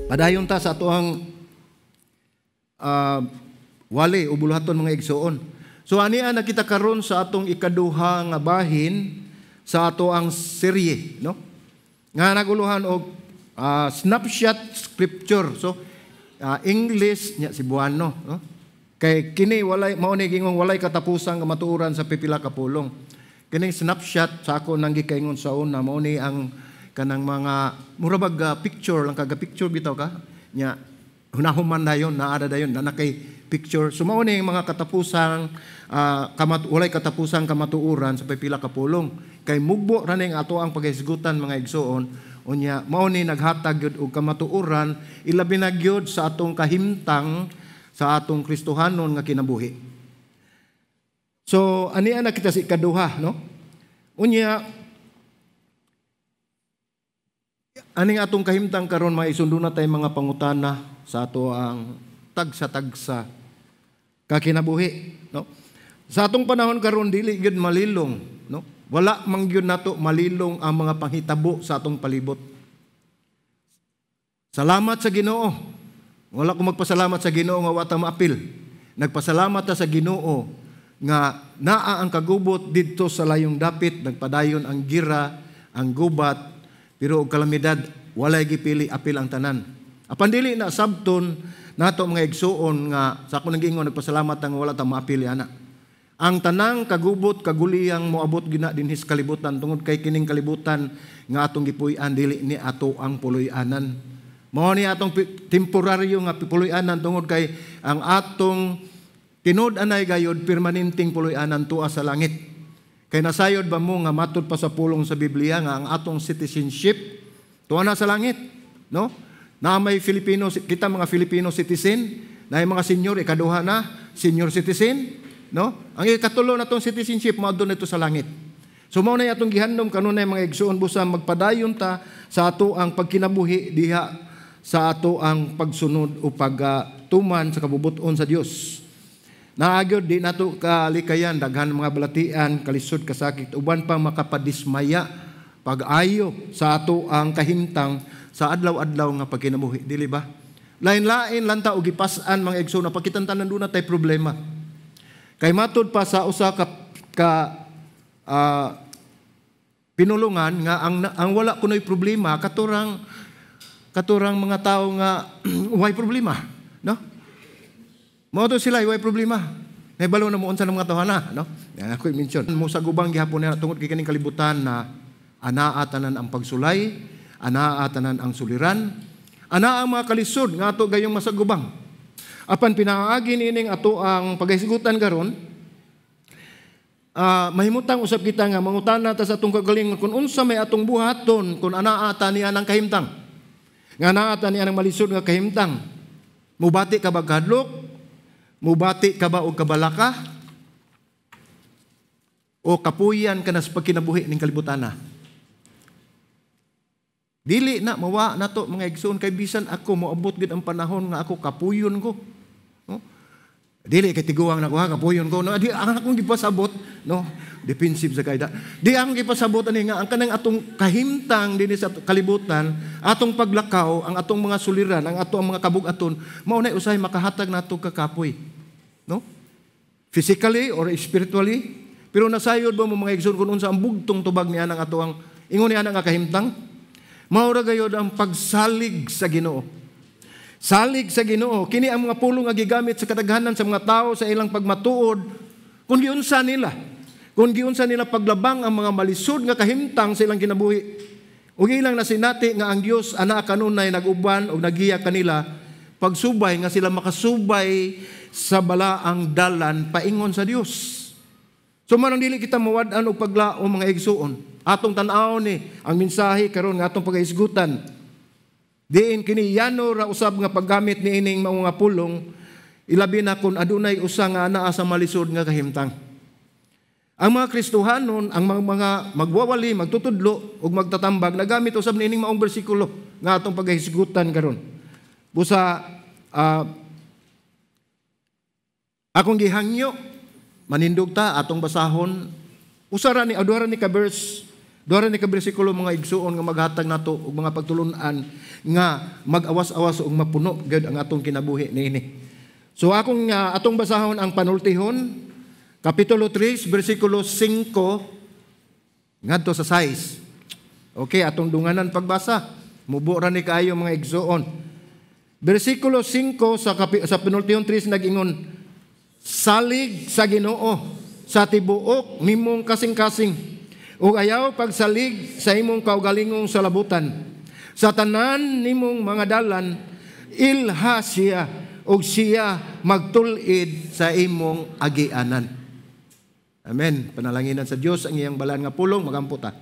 Padayon ta sa atoang wali o buluhaton, mga igsoon. So ania na kita karon sa atong ikaduha nga bahin sa ato ang serye, no? Nga naguluhan og snapshot scripture. So English nya Cebuano, no? Kay kini walay, mao ni gingong walay katapusang kamatuoran sa pipila ka pulong. Kining snapshot, sa ako nang gikaingon sa una, mao ni ang kanang mga mura bag picture lang, kaga picture bitaw ka nya hunahuman dayon, naada dayon na kay picture. So mao ni ang mga katapusang walay katapusang kamatuoran sa pipila ka pulong, kay mugbo ra ning ato ang paghisgutan, mga igsoon. Unya mao ni naghatag gyud og kamatuoran, ilabi na gyud sa atong kahimtang sa atong Kristohanon nga kinabuhi. So ania na kita sa ikaduha, no? Unya aning atong kahimtang karon, maisundo na tay mga pangutana sa ato ang tagsa-tagsa kakinabuhi, no? Sa atong panahon karon, dili gyud malilong, no? Wala man gyud nato malilong ang mga panghitabo sa atong palibot. Salamat sa Ginoo. Wala ko magpasalamat sa Ginoo nga wa ta maapil. Nagpasalamat ta sa Ginoo nga naa ang kagubot didto sa layong dapit, nagpadayon ang gira, ang gubat, pero og kalamidad walay gipili, apil ang tanan. Apan dili na sabton nato, mga igsuon, nga sa ako nang giingon nagpasalamat ang wala ta maapil ana. Ang tanang kagubot, kaguliyang moabot gina dinhi sa kalibutan tungod kay kining kalibutan nga atong gipuy-an dili ni ato ang puloy-anan. Mao ni atong temporaryo nga puloy-anan tungod kay ang atong tinud-anay gayod permanenteng puloy-anan tuwa sa langit. Kay nasayod ba mo nga matud pa sa pulong sa Biblia nga ang atong citizenship tuwa na sa langit, no? Na may Filipino kita, mga Filipino citizen, na mga senior, ikaduha na senior citizen, no? Ang ikatulo na tong citizenship mao nito sa langit. So mao na atong gihandom kanunay, mga igsuon, busa magpadayon ta sa ato ang pagkinabuhi diha sa ato ang pagsunod o pagtuman sa kabubut-on sa Dios. Naagyod di nato kalikayan daghan mga balatian, kalisod, kasakit, uban pa makapadismaya pag-ayo sa ato ang kahimtang sa adlaw-adlaw nga pagkinabuhi, dili ba? Lain-lain lang ta og gipas-an, mga igsoon, na pakitan-tanan duna tay problema. Kay matud pa sa usa ka pinulungan nga ang wala kunoy problema katurang mga tao nga way problema, no? Mao to sila way problema. Nahibalo na mo unsa ng mga tawhana, no? Yan ako i-mention. Mo sa gubang gihapon na tungod kay kining kalibutan na anaa tanan ang pagsulay, anaa tanan ang suliran, anaa ang mga kalisod nga ato gayong masagubang. Apan pinaagi niining ato ang paghisgutan karon, mahimutang usab kita nga mangutana ta sa atong kagalingon kung unsa may atong buhaton kung anaa ta niya ng kahimtang. Nga anaa ta niya ng malisod nga kahimtang. Mubati ka ba kahadlok? Mubati ka ba og kabalaka? O kapuyan ka na sa pagkinabuhi ning kalibutan na? Dili na mawa na to, mga igsoon, kay bisan ako moabot gid ang panahon nga ako kapuyon ko. No? Dili kay tiguang na ko ha, kapuyon ko. No, di ang akong gipasabot, no? Defensive sa kayda. Di ang gipasabot ani nga ang kanang atong kahimtang dinhi sa kalibutan, atong paglakaw, ang atong mga suliran, ang atong mga kabug-aton, mao na usahay makahatag nato kakapoy. No? Physically or spiritually. Pero nasayod ba mo, mga igsoon, kung unsa ang bugtong tubag niya ng ato ang ingon niya nga kahimtang? Mao ra gayod ang pagsalig sa Ginoo. Salig sa Ginoo, kini ang mga pulong nga gigamit sa kadaghanan sa mga tao sa ilang pagmatuod kung giunsa nila. Kung giunsa nila paglabang ang mga malisod nga kahimtang sa ilang kinabuhi. Ug ilang nasinati nga ang Dios ana kanunay nag-uban og nagiya kanila pagsubay nga sila makasubay sa balaang dalan paingon sa Dios. So manang dili kita mawad-an og paglaom, mga igsuon. Atong tan-awon ni ang mensahe karon nga atong pagahisgutan. Diin kini yano ra usab nga paggamit niining mga pulong, ilabi na kung adunay usa nga anaa sa malisod nga kahimtang. Ang mga Kristohanon, ang mga magwawali, magtutudlo ug magtatambag nagamit usab niining maong bersikulo nga atong pagahisgutan karon. Busa akong gihangyo manindog ta atong basahon usa ra ni, adura ni ka verse. Duha ni ka bersikulo, mga igsuon, nga maghatag nato og mga pagtulun-an nga mag-awas-awas ug mapuno gyud ang atong kinabuhi niini. So akong atong basahon ang Panultihon kapitulo 3 bersikulo 5 ngadto sa 6. Okay, atong dunganan pagbasa. Mubo ra ni kaayo, mga igsuon. Bersikulo 5 sa Panultihon 3 nag-ingon, "Salig sa Ginoo sa tibuok nimong kasing-kasing ug ayaw pagsalig sa imong kaugalingong salabutan. Sa tanan nimong mga dalan, ilha siya ug siya magtul-id sa imong agianan." Amen. Panalanginan sa Dios ang iyang balaan nga pulong. Magampo ta.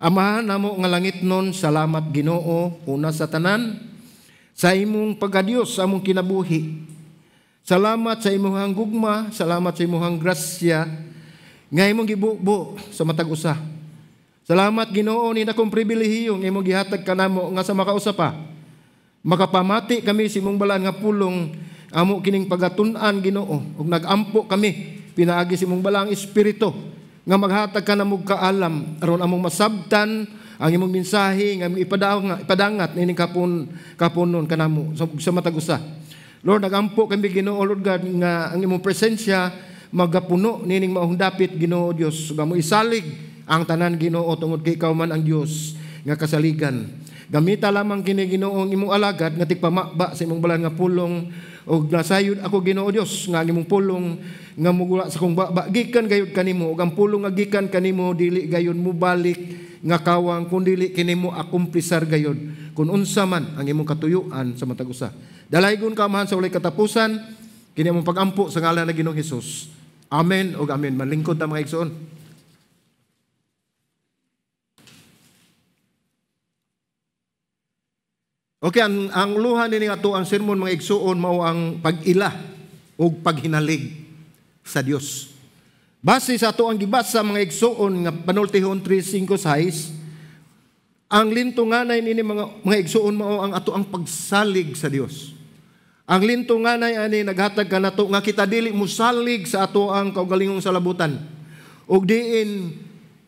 Amahan namo nga langitnon, salamat Ginoo una sa tanan sa imong pagkadiyos sa among kinabuhi. Salamat sa imong gugma, salamat sa imong grasya nga imong gibubo sa matag usa. Salamat Ginoo ni akong pribilehiyo nga imong gihatag kanamo nga sa makausa pa makapamati kami sa imong balaan nga pulong. Amo kining pagatun-an, Ginoo, ug nagampo kami pinaagi sa imong balaang espiritu nga maghatag ka namo kaalam aron among masabtan ang imong mensahe nga imong ipadangat nining kapunon kanamo sa matag usa. Lord, nagampo kami, Ginoo, Lord God, nga ang imong presensya magapuno nining maong dapit, Ginoo Dios, ug amo isalig ang tanan, Ginoo, tungod kay ikaw man ang Dios nga kasaligan. Gamita lamang kini, Ginoo, ang imong alagad nga tigpamaba sa imong balaan nga pulong, ug nasayod ako, Ginoo Dios, nga ang imong pulong nga mugula sa kong baba gikan gayud kanimo, ug ang pulong nga gikan kanimo dili gayon mubalik nga kawang, kun dili kini mo akumplisar gayud kun unsa man ang imong katuyuan sa matag usa. Dalaygon ka, Amahan, sa walay katapusan. Kini among pagampo sa ngalan ng Ginoong Hesus. Amen ug amen. Manlingkod ta, mga igsoon. Okay, ang luha nini ato ang sermon, mga igsuon, mao ang pag-ila ug paghinalig sa Dios. Base sa ato ang gibasa, mga igsuon, nga Panultihon 3:5-6, ang lintunganay nini, mga igsuon, mao ang ato ang pagsalig sa Dios. Ang lintunganay ani naghatag kanato nga kita dili mosalig sa ato ang kaugalingong salabutan. Ug diin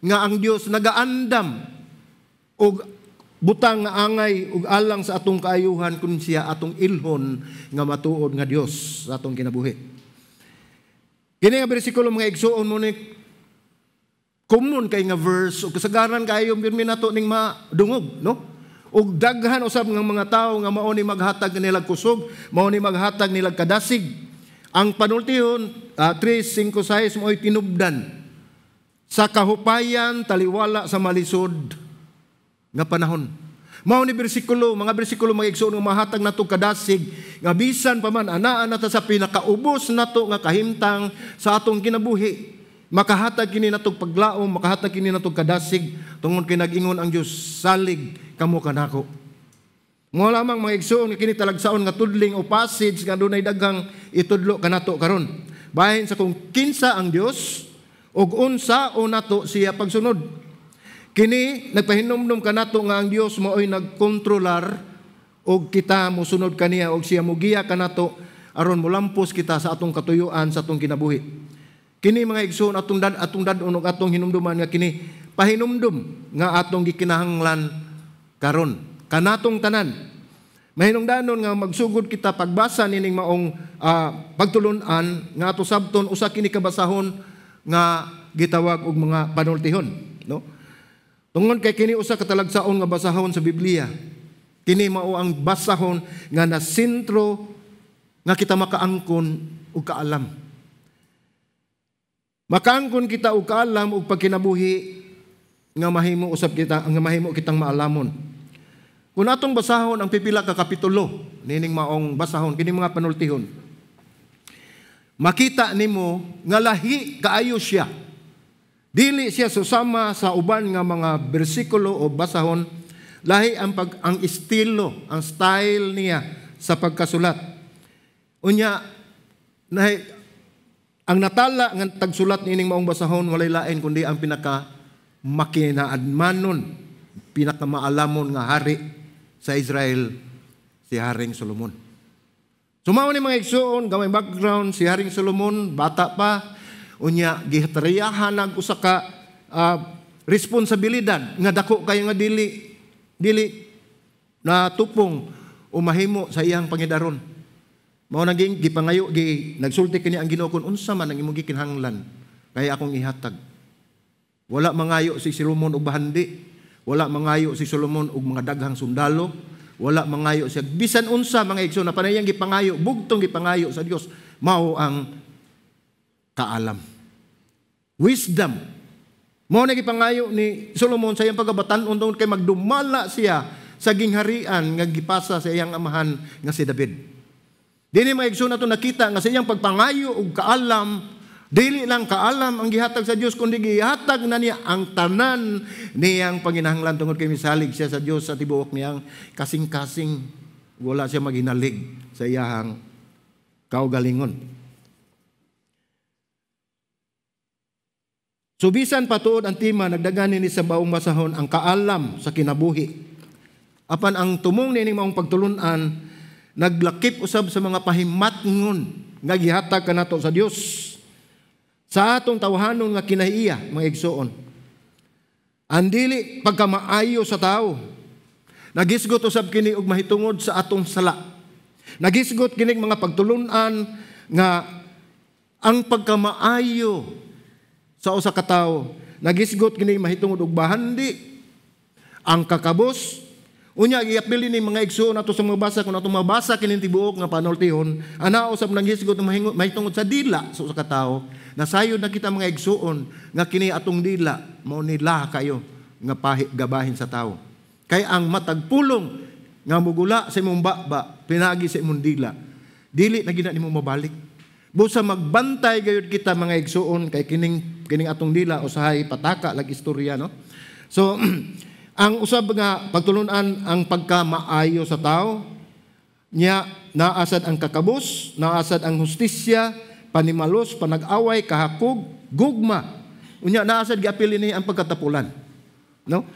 nga ang Dios nagaandam og butang nga angay ug alang sa atong kaayuhan kun siya atong ilhon nga matuod nga Dios sa atong kinabuhi. Kini nga bersikulo, mga igsuon, mo ni common kay nga verse ug kasagaran kaayo pirmi nato ning madungog, no? Ug daghan usab nga mga tawo nga mao ni maghatag nila kusog, mao ni maghatag nila kadasig. Ang Panultihon 3:5-6 mo'y tinubdan sa kahupayan taliwala sa malisod nga panahon. Mao ni bersikulo, mga bersikulo, mga igsoon, nga mahatag nato kadasig nga bisan pa man anaa nata sa pinakaubos nato nga kahimtang sa atong kinabuhi, makahatag kini natong paglaom, makahatag kini natong kadasig tungod kay nag-ingon ang Dios, "Salig kamo kanako." Mao lamang, mga igsoon, nga kini talagsaon nga tudling o passage nga dunay daghang itudlo kanato karon. Bahin sa kung kinsa ang Dios ug unsa o nato siya pagsunod. Kini nagpahinumdum kanato nga ang Dios mao'y nagkontrolar og kita mosunod kaniya og siya mogiya kanato aron molampos kita sa atong katuyuan sa atong kinabuhi. Kini, mga igsoon, atong dad-on ug atong hinumduman nga kini pahinumdum nga atong gikinahanglan karon kanatong tanan. Mahinungdanon nga magsugod kita pagbasa nining maong pagtulun-an nga ato sabton usa kini ka basahon nga gitawag og mga panultihon, no? Tungod kay kini usa ka talagsaon nga basahon sa Biblia. Kini mao ang basahon nga nasentro nga kita makaangkon og kaalam. Makaangkon kita og kaalam og pagkinabuhi nga mahimo usab kita, nga mahimo kitang maalamon. Kung atong basahon ang pipila ka kapitulo nining maong basahon kini mga panultihon, makita nimo nga lahi kaayo siya. Dili siya susama sa uban nga mga bersikulo o basahon. Lahi ang estilo, ang style niya sa pagkasulat. Unya, ang natala nga tagsulat nining maong basahon walay lain kundi ang pinaka makinaadmanon, pinakamaalamon nga hari sa Israel, si Haring Solomon. So mao ni, mga igsuon, gamay background si Haring Solomon, bata pa, unya gihatariyahan nag usa ka responsibilidad nga dako kayo nga dili dili na tupong o mahimo sa iyang pangidaron. Mao naging gipangayo gi nagsulti kini ang Ginoo kun unsa man ang imong gikinahanglan kay akong ihatag. Wala mangayo si Solomon og bahandi, wala mangayo si Solomon og mga daghang sundalo, wala mangayo siya bisan unsa mga igsoon na panayang gipangayo, bugtong gipangayo sa Dios mao ang kaalam. Wisdom. Mao na gipangayo ni Solomon sa iyang pagkabatan-on tungod kay magdumala siya sa gingharian nga gipasa sa iyang amahan nga si David. Dini mga igsoon nato nakita nga sa iyang pagpangayo og kaalam, dili lang kaalam ang gihatag sa Dios kundi gihatag na niya ang tanan niyang panginahanglan tungod kay misalig siya sa Dios sa tibuok niyang kasing-kasing. Wala siya maghinalig sa iyang kaugalingon. So bisan patuod ang tema nagdagani ni sa baong basahon ang kaalam sa kinabuhi. Apan ang tumong nining maong pagtulun-an naglakip usab sa mga pahimatngon nga gihatag kanato sa Dios sa atong tawhanon nga kinahiya mga igsoon. Ang dili pagkamaayo sa tawo nagisgot usab kini og mahitungod sa atong sala. Nagisgot kini mga pagtulun-an nga ang pagkamaayo sa usa ka tawo nagisgot kini mahitungod og bahandi ang kakabos. Unya giapil ni mga igsoon ato sa mga basa kun atong mabasa kining tibuok nga panultihon ana usab nanghisgot mahitungod sa dila sa usa ka tawo. Nasayod na kita mga igsoon nga kini atong dila mao nila kayo nga gabahin sa tawo. Kay ang matag pulong nga mugula sa imong baba pinaagi sa imong dila dili na gina nimo mabalik. Busa magbantay gayud kita mga igsoon kay kining kining atong dila usahay pataka lag istorya, no. So ang usab nga pagtulunan ang pagkamaayo sa tao nya naasad ang kakabos, naasad ang hustisya, panimalos, panag-away, kahakog, gugma. Unya naasad giapil ni ang pagkatapulan, no?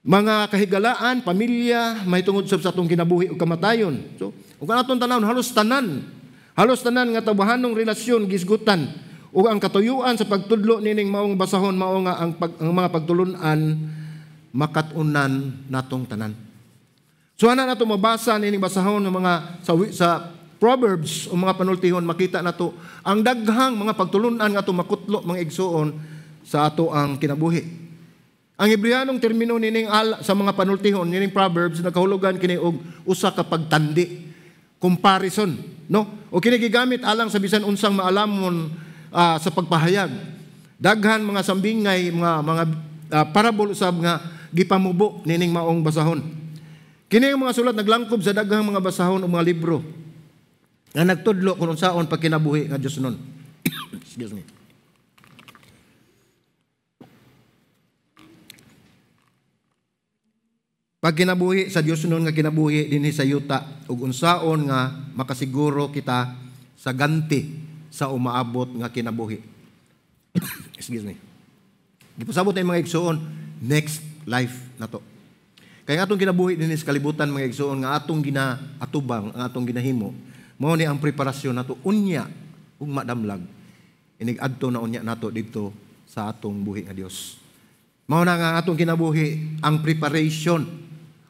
Mga kahigalaan, pamilya, mahitungod sab sa atong kinabuhi ug kamatayon. So, ug atong tanawon halos tanan nga tawhanong relasyon gisgutan ug ang katuyuan sa pagtudlo nining maong basahon mao nga ang mga pagtulunan makat-unan natong tanan. So ana nato mabasa nining basahon ng mga sa Proverbs o mga panultihon makita nato ang daghang mga pagtulunan nga ato makutlo mga igsoon sa ato ang kinabuhi. Ang Hebreanong termino nining sa mga panultihon nining Proverbs nagkahulugan kini og usa ka pagtandi, comparison, no? O kini gigamit alang sa bisan unsang maalamon sa pagpahayag. Daghan mga sambingay, mga parabol usab nga gipamubo nining maong basahon. Kini ang mga sulat naglangkob sa daghang mga basahon o mga libro nga nagtudlo kung unsaon pagkinabuhi nga Dios nun. Excuse me. Pagkinabuhi sa Dios nun nga kinabuhi dinhi sa yuta ug unsaon nga makasiguro kita sa ganti sa umaabot nga kinabuhi. Excuse me. Gipasabot na mga igsoon next life na to. Kaya nga atong kinabuhi dinhi sa kalibutan mga igsoon nga atong ginaatubang, ang atong ginahimo, mao ni ang preparasyon nato unya ug madamlag inig adto na unya nato didto sa atong buhi nga Dios. Mao na nga atong kinabuhi ang preparation,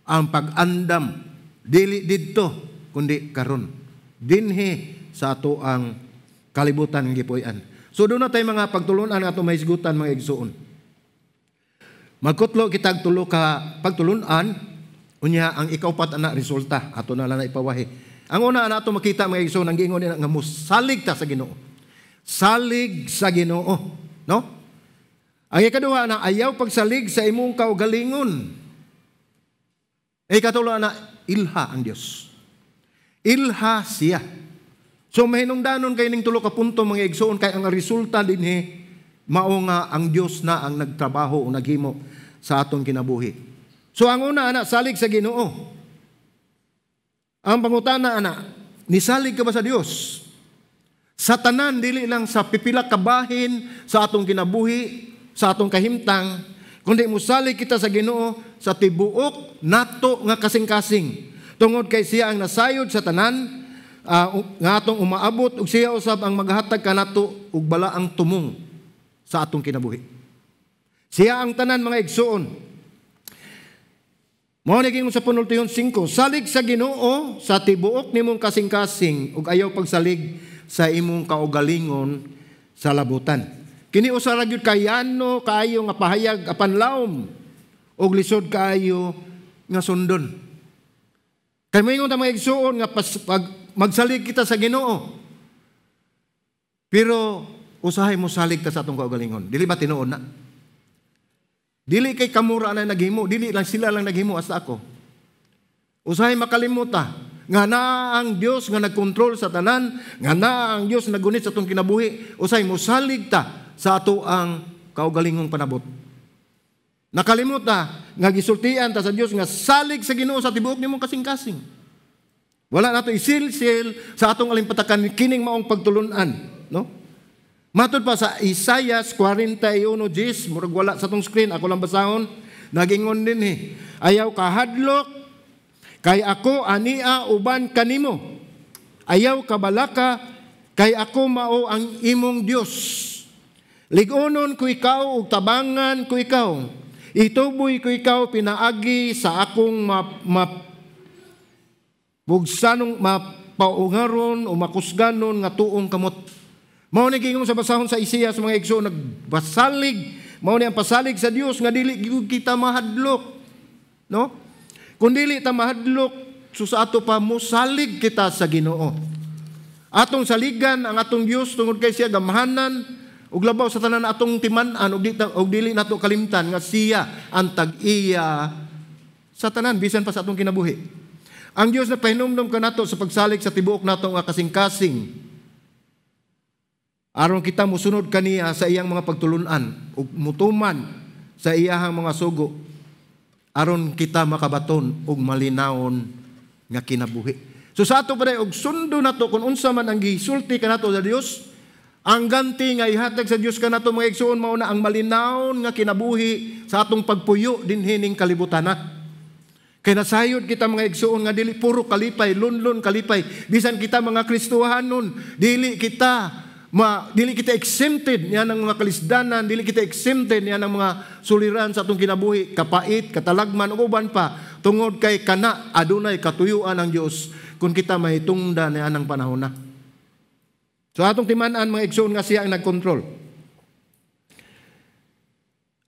ang pag-andam dili didto kundi karon dinhi sa ato ang kalibutan nga gipuy-an. So doon na tay mga pagtulunan nga atong mahisgutan mga igsoon. Magkutlo kitag tulo ka pagtulunan unya ang ikaupat ana resulta ato na lang na ipawahi. Ang una ana ato makita mga igsoon ang giingon nila nga mosalig ta sa Ginoo. Salig sa Ginoo, no? Ang ikaduha na ayaw pagsalig sa imong kaugalingon. Ikatulo na ilha ang Dios. Ilha siya. So mahinungdanon kay ning tulo ka punto mga igsoon kay ang resulta dinhi mao nga ang Dios na ang nagtrabaho o naghimo sa atong kinabuhi. So ang una ana salig sa Ginoo. Ang pangutana ana, nisalig ka ba sa Dios? Sa tanan dili lang sa pipila ka bahin sa atong kinabuhi, sa atong kahimtang, kundi mosalig kita sa Ginoo sa tibuok nato nga kasing-kasing. Tungod kay siya ang nasayod sa tanan nga atong umaabot ug siya usab ang maghatag kanato og balaang tumong sa atong kinabuhi. Siya ang tanan, mga igsuon. Mao ni sa Panultihon 5, salig sa Ginoo sa tibuok nimong kasing-kasing ug ayaw pagsalig sa imong kaugalingon sa labutan. Kini usa ra gyud kayano kaayo nga pahayag apan laom ug lisod kaayo nga sundon. Kay moingon ta, mga igsuon, nga pag magsalig kita sa Ginoo. Pero usahay mo salig ta sa atong kaugalingon. Dili ba tinuod na? Dili kay kamura na naghimo, dili lang sila lang naghimo, hasta ako. Usahay makalimuta nga naa ang Dios nga nagkontrol sa tanan, nga naa ang Dios nagunit sa atong kinabuhi. Usahay mosalig ta sa ato ang kaugalingong panabot. Nakalimot ta nga gisultian ta sa Dios nga salig sa Ginoo sa tibuok nimong kasing-kasing. Wala nato isilsil sa atong alimpatakan kining maong pagtulunan, no? Matod pa sa Isaias 41:10, murag wala sa atong screen, ako lang basahon, nagingon din eh. "Ayaw kahadlok, kay ako ania uban kanimo. Ayaw kabalaka, kay ako mao ang imong Dios. Lig-unon ko ikaw ug tabangan ko ikaw. Ituboy ko ikaw pinaagi sa akong ma, ma bugsanong mapaungaron o makusganon nga tuong kamot." Mao ni giingon sa basahon sa Isaias, mga igsoon, nagbasalig. Mao ni ang pasalig sa Dios nga dili gyud kita mahadlok. No? Kung dili ta mahadlok, so sa ato pa mosalig kita sa Ginoo. Atong saligan ang atong Dios tungod kay siya gamhanan ug labaw sa tanan atong timan-an ug dili nato kalimtan nga siya ang tag-iya sa tanan bisan pa sa atong kinabuhi. Ang Dios na pahinumdom kanato sa pagsalig sa tibuok nato nga kasing-kasing aron kita musunod kaniya sa iyang mga pagtulunan ug mutuman sa iyahang mga sugo aron kita makabaton og malinawon nga kinabuhi. So sa ato pa og sundo nato kung unsa man ang gisulti kanato sa Dios, ang ganti nga ihatag sa Dios kanato, mga igsuon, mao na ang malinawon nga kinabuhi sa atong pagpuyo dinhi ning kalibutan na. Kay nasayod kita, mga igsuon, nga dili puro kalipay, lunlun kalipay. Bisan kita mga Kristohanon, dili kita exempted niya ng mga kalisdanan, dili kita exempted niya ng mga suliran sa atong kinabuhi, kapait, katalagman ug uban pa, tungod kay kana adunay katuyuan ang Dios kung kita mahitungda niya ng panahon na. So atong timan-an, mga igsoon, nga siya ang nagkontrol.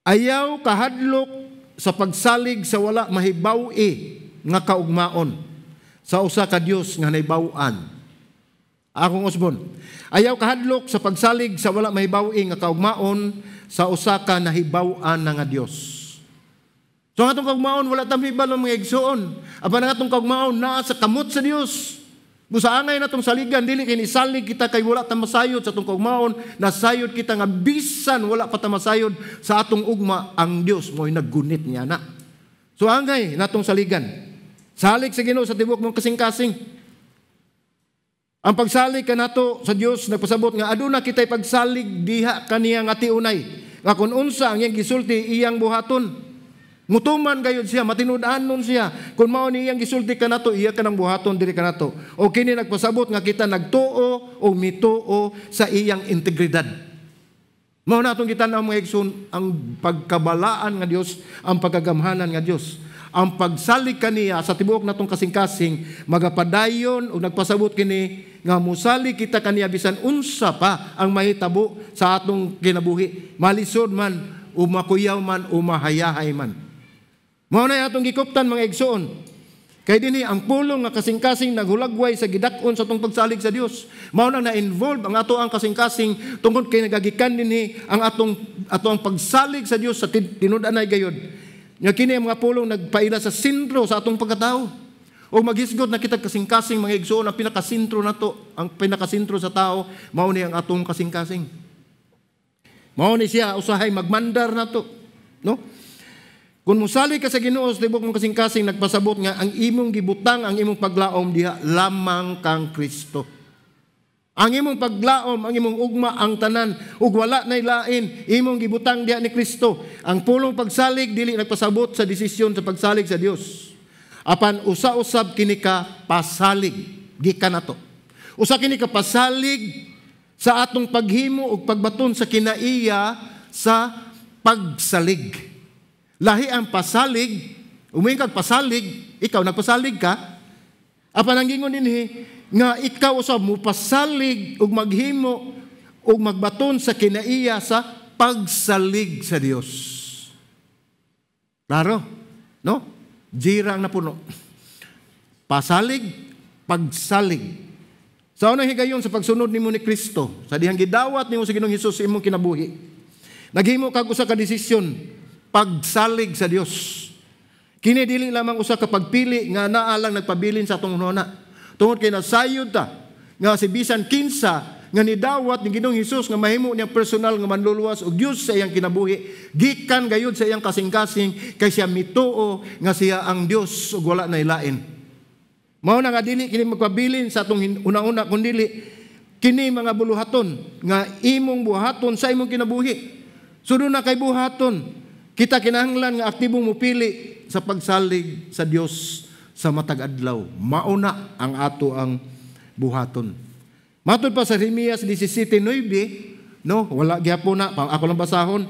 Ayaw kahadlok sa pagsalig sa wala mahibaw-i nga kaugmaon sa usa ka Dios nga nahibaw-an. Akong usbon. Ayaw kahadlok sa pagsalig sa wala mahibaw-i nga kaugmaon sa usa ka nahibaw-an na nga Dios. So ang atong kaugmaon wala ta mahibalo, mga igsoon. Apan ang atong kaugmaon naa sa kamot sa Dios. Busa angay natong saligan, dili kay nisalig kita kay wala ta masayod sa atong kaugmaon, nasayod kita nga bisan wala pa ta masayod sa atong ugma, ang Dios mo'y naggunit niya na. So angay natong saligan. Salig sa Ginoo sa tibuok mong kasing-kasing. Ang pagsalig kanato sa Dios nagpasabot nga aduna kitay pagsalig diha kaniya nga tiunay. Nga kung unsa ang iyang gisulti, iyang buhaton. Mutuman gayud siya, matinud-anon siya. Kung mao ni iyang gisulti kanato, iya kanang buhaton diri kanato. O kini nagpasabot nga kita nagtuo o mituo sa iyang integridad. Mao na atong gitan-aw, mga igsoon, ang pagkabalaan nga Dios, ang pagkagamhanan nga Dios. Ang pagsalig kaniya sa tibuok natong kasing-kasing magapadayon o nagpasabot kini nga musalig kita kaniya bisan unsa pa ang mahitabo sa atong kinabuhi. Malisod man, o makuyaw man, o mahayahay man. Mao na atong gikuptan, mga igsoon. Kay dinhi ang pulong nga kasing-kasing naghulagway sa gidak-on sa atong pagsalig sa Dios. Mao nang na-involve ang ato ang kasing-kasing tungod kay nagagikan dinhi ang atong ato ang pagsalig sa Dios sa tinud-anay gayod. Nga kini ang mga pulong nagpaila sa sentro sa atong pagkatao. O maghisgot na kita kasing-kasing, mga igsoon, ang pinakasentro nato, ang pinakasentro sa tao, mao ni ang atong kasing-kasing. Mao ni siya usahay magmandar nato, no? Kung musalig ka sa Ginoo sa tibuok mong kasing-kasing, nagpasabot nga ang imong gibutang, ang imong paglaom diha lamang kang Kristo. Ang imong paglaom, ang imong ugma, ang tanan, ug wala nay lain, imong gibutang diha ni Kristo. Ang pulong pagsalig dili nagpasabot sa desisyon sa pagsalig sa Dios. Apan usa-usab kini ka pasalig gikan nato. Usa kini ka pasalig sa atong paghimo ug pagbaton sa kinaiya sa Pagsalig. Lahi ang pasalig, umuing kag pasalig, ikaw nagpasalig ka, apan ang gingon dinhi nga ikaw usab mo pasalig ug maghimo ug magbaton sa kinaiya sa pagsalig sa Dios. Klaro? No? Jira ang napuno. Pasalig, pagsalig. Sa unang higayon sa pagsunod nimo ni Kristo, sa dihang gidawat nimo sa Ginoong Hesus sa imong kinabuhi, naghimo kag usa ka desisyon, pagsalig sa Dios. Kini dili lamang usa ka pagpili nga naa lang nagpabilin sa atong hunahuna. Tungod kay nasayod ta nga si bisan kinsa nga nidawat ni Ginoong Hesus nga mahimo niyang personal nga manluluwas og Dios sa iyang kinabuhi, gikan gayud sa iyang kasing-kasing kay siya mituo nga siya ang Dios ug wala na ilain. Mao na nga dili kini magpabilin sa atong una-una, kundili kini mga buluhaton nga imong buhaton sa imong kinabuhi. So doon na kay buhaton, kita kinahanglan nga aktibong mupili sa pagsalig sa Dios sa matag adlaw. Mauna ang ato ang buhaton. Matod pa sa Jeremias 17:9, no, wala gyapon na, ako lang basahon.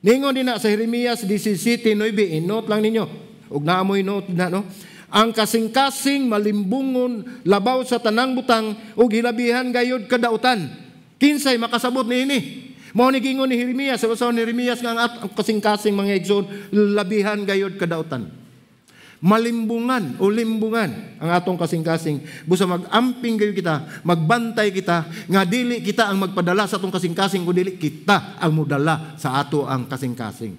Ningon din na sa Jeremias 17:9, i-note lang ninyo. Ug naamoy note na, no. Ang kasing-kasing malimbungon labaw sa tanang butang ug hilabihan gayud kadautan. Kinsay makasabot niini? Mao ni gingon ni Jeremias, sa basahon ni Jeremias nga ang kasing-kasing, mga igsoon, labihan gayud kadautan. Malimbungan o limbungan ang atong kasing-kasing. Busa mag-amping gayo kita, magbantay kita, nga dili kita ang magpadala sa atong kasing-kasing, kun dili kita ang modala sa ato ang kasing-kasing.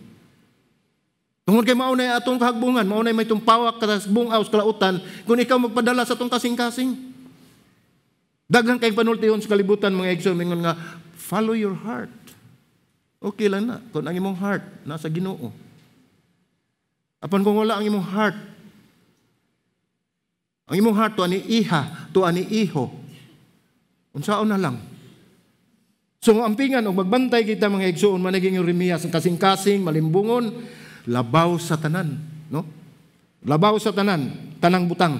Tungod kay mao na atong kahagbungan, mao na may tumpawak ka sa bungaw sa kalautan, kung ikaw magpadala sa atong kasing-kasing. Daghan kay panultihon sa kalibutan, mga igsoon, mingon nga, follow your heart. Okay lang na, kung ang imong heart nasa Ginoo. Apan kung wala ang imong heart, ang imong heart tuwa ni iha, tuwa ni iho. Unsaon na lang. So ampingan og magbantay kita, mga igsoon, managing Jeremias ang kasing-kasing malimbungon labaw sa tanan, no? Labaw sa tanan, tanang butang.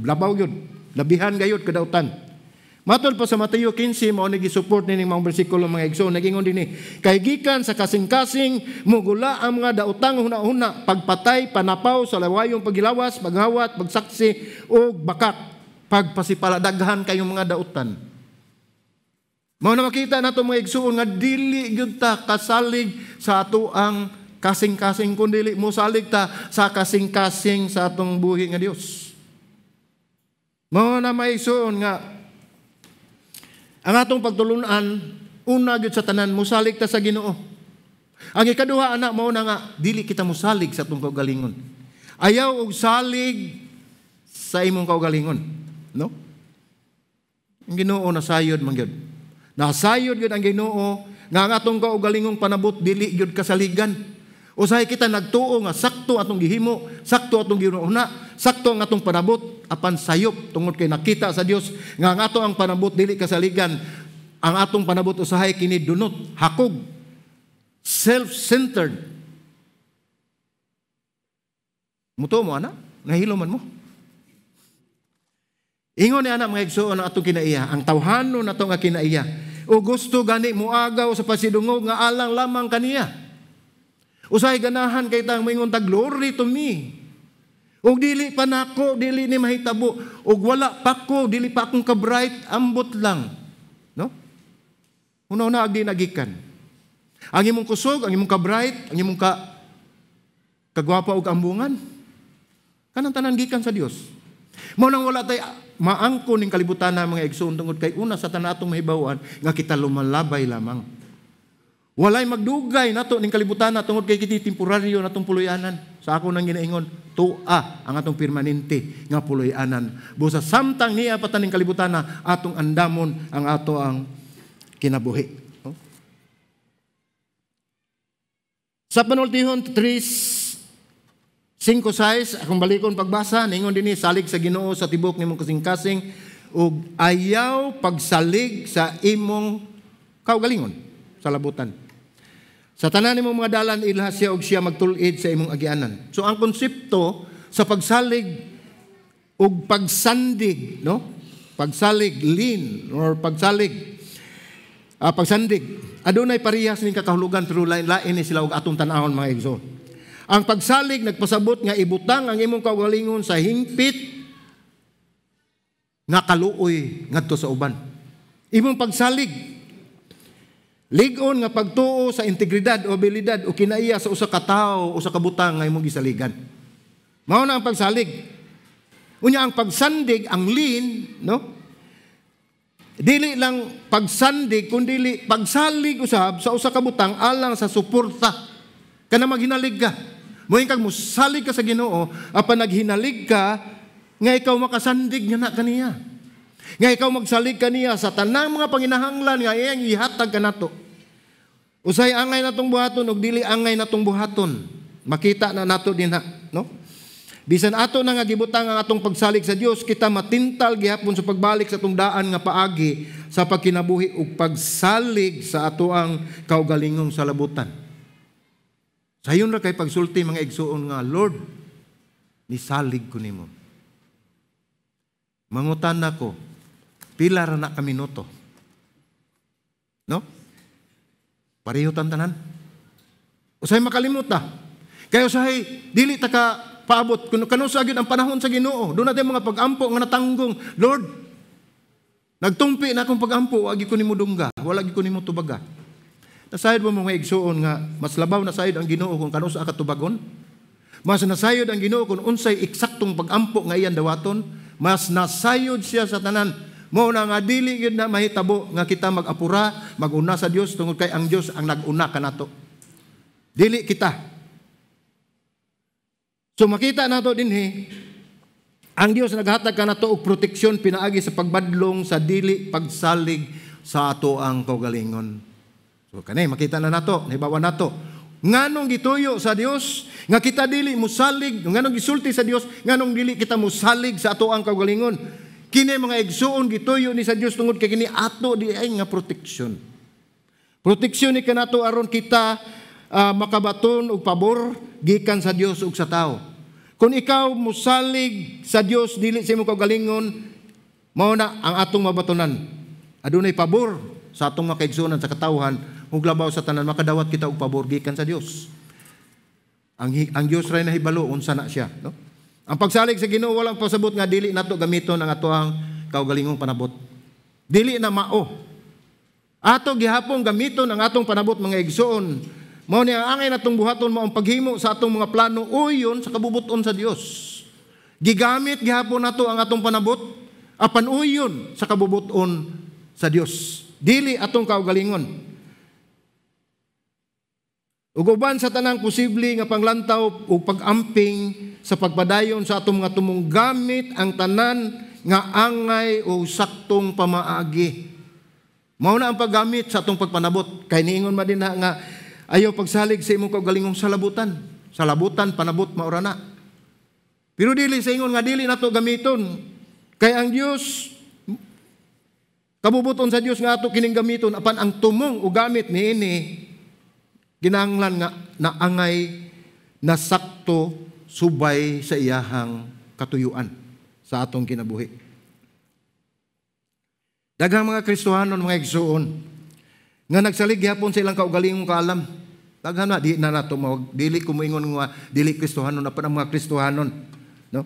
Labaw yun. Labihan gayud kadautan. Matod pa sa Mateo 15, mao ni gisupport nining mga bersikulo, mga igsoon, nagingon dinhi, kay gikan sa kasing-kasing mugula ang mga daotang huna-huna, pagpatay, panapaw, sa lawayong paghilawas, paghawat, pagsaksi ug bakak, pagpasipala. Daghan kayong mga dautan. Mao na makita nato, mga igsoon, nga dili gyud ta kasalig sa ato ang kasing-kasing, kun dili mosalig ta sa kasing-kasing sa atong buhi nga Dios. Mao na, mga igsoon, nga ang atong pagtulunan, una gyud sa tanan, musalig ta sa Ginoo. Ang ikaduha ana, mao na nga dili kita musalig sa atong kaugalingon. Ayaw og salig sa imong kaugalingon, no? Ang Ginoo nasayod man gyud. Nasayod gyud ang Ginoo nga ang atong kaugalingong panabot dili gyud kasaligan. Usahay kita nagtuo nga sakto atong gihimo, sakto atong giuna, sakto ang atong panabot, apan sayop tungod kay nakita sa Dios nga ang ato ang panabot dili kasaligan. Ang atong panabot usahay kini dunot, hakog, self-centered. Mutuo mo ana, nahilo man mo. Ingon ni ana, mga igsoon, ang atong kinaiya, ang tawhanon nato nga kinaiya. O gusto gani muagaw sa pasidungog nga alang lamang kaniya. Usahay ganahan kay tang moingon ta, "Glory to me." Ug dili pa nako, dili ni mahitabo. Ug wala pa ko, dili pa akong ka-bright, ambot lang. No? Una-una agdi nagikan. Ang imong kusog, ang imong ka-bright, ang imong kagwapa og ambungan, kanang tanan gikan sa Dios. Mao nang wala tay maangko ning kalibutan na, mga igsoon, tungod kay una sa tanan atong mahibaw-an nga kita lumalabay lamang. Walay magdugay nato ning kalibutan na tungod kay kiti temporaryo natong puloy-anan. Sa ako nang ginaingon, tua ang atong permanente nga puloy-anan. Busa samtang niya pa ning kalibutan na atong andamon ang ato ang kinabuhi. No? Sa panultihon 3:5-6, akong balikon pagbasa, ningon dinhi, salig sa Ginoo sa tibok nimong kasing-kasing ug ayaw pagsalig sa imong kaugalingon sa labutan. Sa tanan nimong mga dalan ilha siya ug siya magtul-id sa imong agianan. So ang konsepto sa pagsalig ug pagsandig, no? Pagsalig, lean or pagsalig. Pagsandig, adunay parehas ning kakahulugan pero lain-lain ni sila og atong tan-awon, mga igsoon. Ang pagsalig nagpasabot nga ibutang ang imong kaugalingon sa hingpit nga kaluoy ngadto sa uban. Imong pagsalig, lig-on nga pagtuo sa integridad o abilidad o kinaiya sa usa ka tawo o sa kabutang nga imong gisaligan. Mao na ang pagsalig. Unya ang pagsandig, ang lean, no? Dili lang pagsandig kundi pagsalig usab sa usa ka butang alang sa suporta. Kana maghinalig ka. Moingon kag mosalig ka sa Ginoo, apan naghinalig ka nga ikaw makasandig nga na kaniya. Nga ikaw magsalig kaniya sa tanang mga panginahanglan nga iyang ihatag kanato. Usay angay natong buhaton ug dili angay natong buhaton. Makita na nato dinha, no? Bisan ato na nga gibutang ang atong pagsalig sa Dios, kita matintal gihapon sa pagbalik sa atong daan nga paagi sa pagkinabuhi ug pagsalig sa atoang kaugalingong salabutan. Sayon ra kay pagsulti, mga igsuon, nga, "Lord, nisalig ko nimo." Mangutan nako, pila ra na ka minuto? No? Pareho tan tanan. Usay makalimot ta. Kaya usahay dili ta ka paabot kuno kanusa gyud ang panahon sa Ginoo. Duna tay mga pag-ampo nga natanggong, "Lord, nagtumpi na akong pag-ampo, wa gyud ko nimo dungga, wala gyud ko nimo tubaga." Nasayod mo, mga igsuon, nga mas labaw na sayod ang Ginoo kung kanusa ka tubagon? Mas nasayod ang Ginoo kung unsay eksaktong pag-ampo nga iyang dawaton? Mas nasayod siya sa tanan. Mao na nga dili gyud na mahitabo nga kita mag-apura, mag-una sa Dios tungod kay ang Dios ang nag-una kanato. Dili kita. So makita nato dinhi, ang Dios naghatag kanato og proteksyon pinaagi sa pagbadlong sa dili pagsalig sa ato ang kaugalingon. So kani makita na nato, nahibawan nato. Nganong gituyo sa Dios nga kita dili musalig, nganong gisulti sa Dios nganong dili kita musalig sa ato ang kaugalingon? Kini, mga igsuon, gituyo ni sa Dios tungod kay kini ato diay nga proteksyon. Proteksyon ni kanato aron kita makabaton og pabor gikan sa Dios ug sa tao. Kung ikaw musalig sa Dios dili sa imong kaugalingon, mao na ang atong mabatonan. Adunay pabor sa atong mga kaigsuonan, sa katawhan, ug labaw sa tanan makadawat kita og pabor gikan sa Dios. Ang Dios ray nahibalo unsa na siya, no? Ang pagsalig sa Ginoo walang pasabot nga dili nato gamiton ang atoang kaugalingong panabot. Dili na mao. Ato gihapon gamiton ang atong panabot, mga igsoon. Mao ni ang angay natong buhaton mao ang paghimo sa atong mga plano uyon sa kabubuton sa Dios. Gigamit gihapon nato ang atong panabot apan uyon sa kabubuton sa Dios. Dili atong kaugalingon. Ug uban sa tanang posible nga panglantaw ug pag-amping sa pagpadayon sa atong mga tumong, gamit ang tanan nga angay o saktong pamaagi. Mao na ang paggamit sa atong pagpanabot. Kay niingon man dinha nga ayaw pagsalig sa imong kaugalingong salabutan. Salabutan, panabot, maura na. Pero dili sa ingon nga dili nato gamiton. Kay ang Dios, kabubuton sa Dios nga ato kining gamiton, apan ang tumong o gamit niini kinahanglan nga naangay na sakto subay sa iyahang katuyuan sa atong kinabuhi. Daghang mga Kristohanon, mga igsuon, nga nagsalig gihapon sa ilang kaugalingong kaalam. Daghan na, di na nato mawag, dili ko moingon nga dili Kristohanon apan ang mga Kristohanon, no?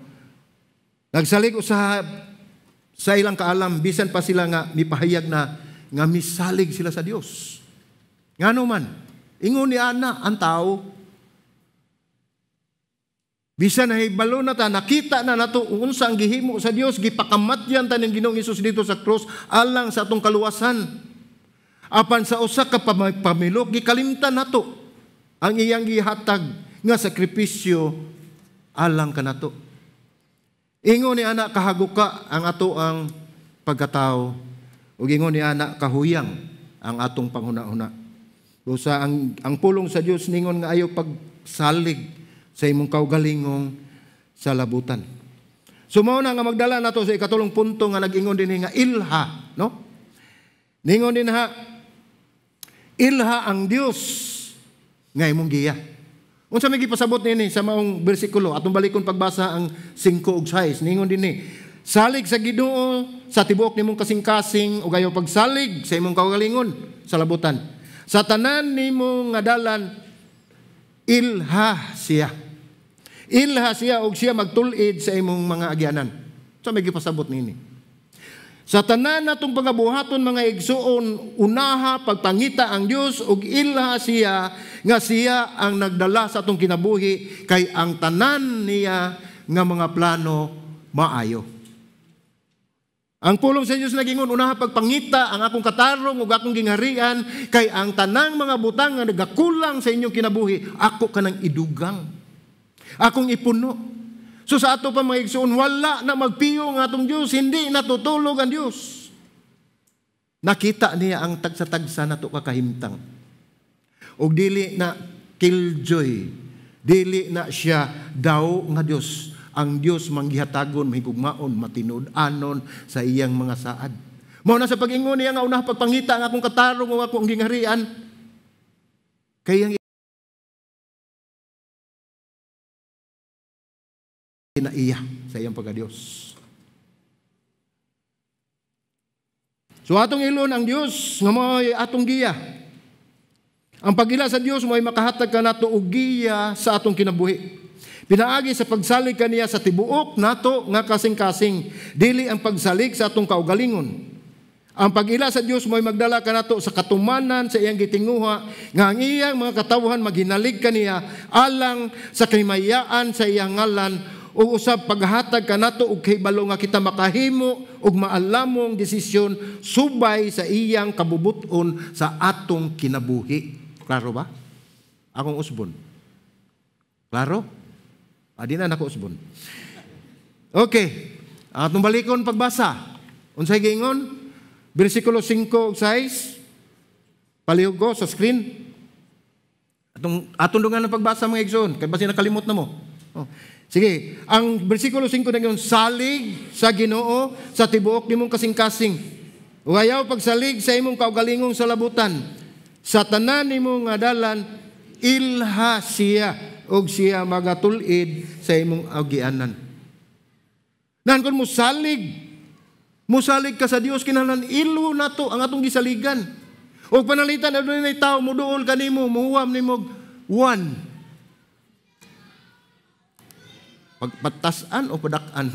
Nagsalig usaha sa ilang kaalam bisan pa sila nga mipahayag na nga misalig sila sa Dios. Ngano man, ingon ni ana ang tao. Bisan nahibalo na ta, nakita na nato unsa ang gihimo sa Dios, gipakamatyan ta ning Ginoong Hesus didto sa krus alang sa atong kaluwasan. Apan sa usa ka pamilok, gikalimtan nato ang iyang gihatag nga sakripisyo alang kanato. Ingon ni ana kahaguka ang ato ang pagkatao ug ingon ni ana kahuyang ang atong panghuna-huna. Usa ang pulong sa Dios ningon nga ayaw pagsalig sa imong kaugalingong salabutan. So mao na nga magdala nato sa ikatulong punto nga nag-ingon din nga ilha, no? Ningon dinha, ilha ang Dios nga imong giya. Unsa may gipasabot niini sa maong bersikulo? Atong balikon pagbasa ang 5 ug 6. Ningon dinhi, Salig sa Ginoo sa tibuok nimong kasing-kasing ug ayaw pagsalig sa imong kaugalingon sa labutan. Sa tanan nimo nga dalan, ilha siya. Ilha siya og siya magtul-id sa imong mga agyanan. Sa may gipasabot nini. Sa tanan natong pagabuhaton, mga igsuon, unaha pagpangita ang Dios ug ilha siya nga siya ang nagdala sa atong kinabuhi, kay ang tanan niya nga mga plano maayo. Ang pulong sa Dios nagingon, unaha pagpangita ang akong katarong ug akong gingharian, kay ang tanang mga butang nga nagakulang sa inyong kinabuhi, ako kanang idugang. Akong ipuno. So sa ato pa, mga igsuon, wala na magpiyo ang atong Dios, hindi natutulog ang Dios. Nakita niya ang tagsa-tagsa nato kakahimtang. Og dili na killjoy, dili na siya daw nga Dios. Ang Dios manggihatagon, mahigugmaon, matinud-anon sa iyang mga saad. Mao na sa pag-ingon niya nga unah pagpangita ang akong katarong ug akong gingharian, kay ang iya sa iyang pagka-Dios. So atong ilon ang Dios nga mao'y atong giya. Ang pag-ila sa Dios mo'y makahatag kanato og giya sa atong kinabuhi. Pinaagi sa pagsalig kaniya sa tibuok nato nga kasing-kasing, dili ang pagsalig sa atong kaugalingon. Ang pag-ila sa Dios mo'y magdala kanato sa katumanan sa iyang gitinguha nga ang iyang mga katawhan maghinalig kaniya alang sa kahimayaan sa iyang ngalan, ug usab paghatag kanato og kahibalo nga kita makahimo og maalamong desisyon subay sa iyang kabubuton sa atong kinabuhi. Klaro ba? Akong usbon. Klaro? Adi na nako usbon. Okay. Atong balikon pagbasa. Unsay giingon? Bersikulo 5 ug 6. Palihog ko sa screen. Atong dungan ng pagbasa, mga igsoon, kay basin nakalimot na mo. Oh. Sige, ang bersikulo 5 na salig sa Ginoo sa tibuok nimong kasing-kasing. Ug ayaw pagsalig sa imong kaugalingong salabutan. Sa tanan nimong nga dalan, ilha siya og siya magatul-id sa imong agianan. Nan kun musalig ka sa Dios, kinahanglan ilo nato ang atong gisaligan. Og panalitan adunay tawo muduol kanimo, muhuwam nimo one. Pagpatasan o padak-an.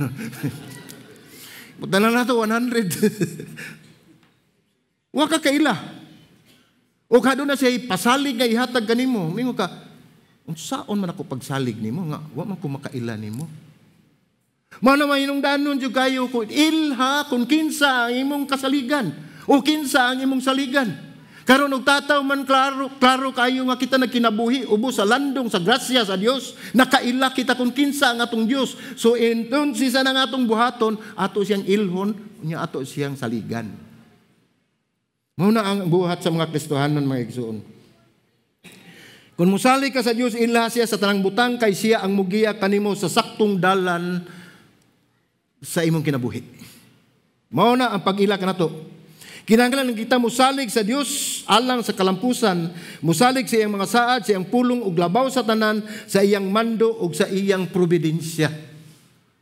Punta na nato 100. Wa ka kaila. O kadto na siya pasalig nga ihatag kanimo, mingon ka, unsaon man ako pagsalig nimo nga wa man ko makaila nimo. Mao na mahinungdanon jud kayo kung ilha kung kinsa ang imong kasaligan o kinsa ang imong saligan. Karon og tataw man klaro kayo nga kita nagkinabuhi ubos sa landong sa grasya sa Dios, nakaila kita kung kinsa ang atong Dios. So enton sisa na nga atong buhaton, ato siyang ilhon, unya ato siyang saligan. Mao na ang buhat sa mga Kristohanon, mga igsoon. Kung musalig ka sa Dios, ilha siya sa tanang butang, kay siya ang mugiya kanimo sa saktong dalan sa imong kinabuhi. Mao na ang pag-ila kanato. Kinahanglan kita musalig sa Dios alang sa kalampusan, musalig sa iyang mga saad, sa iyang pulong ug labaw sa tanan, sa iyang mando ug sa iyang providensya.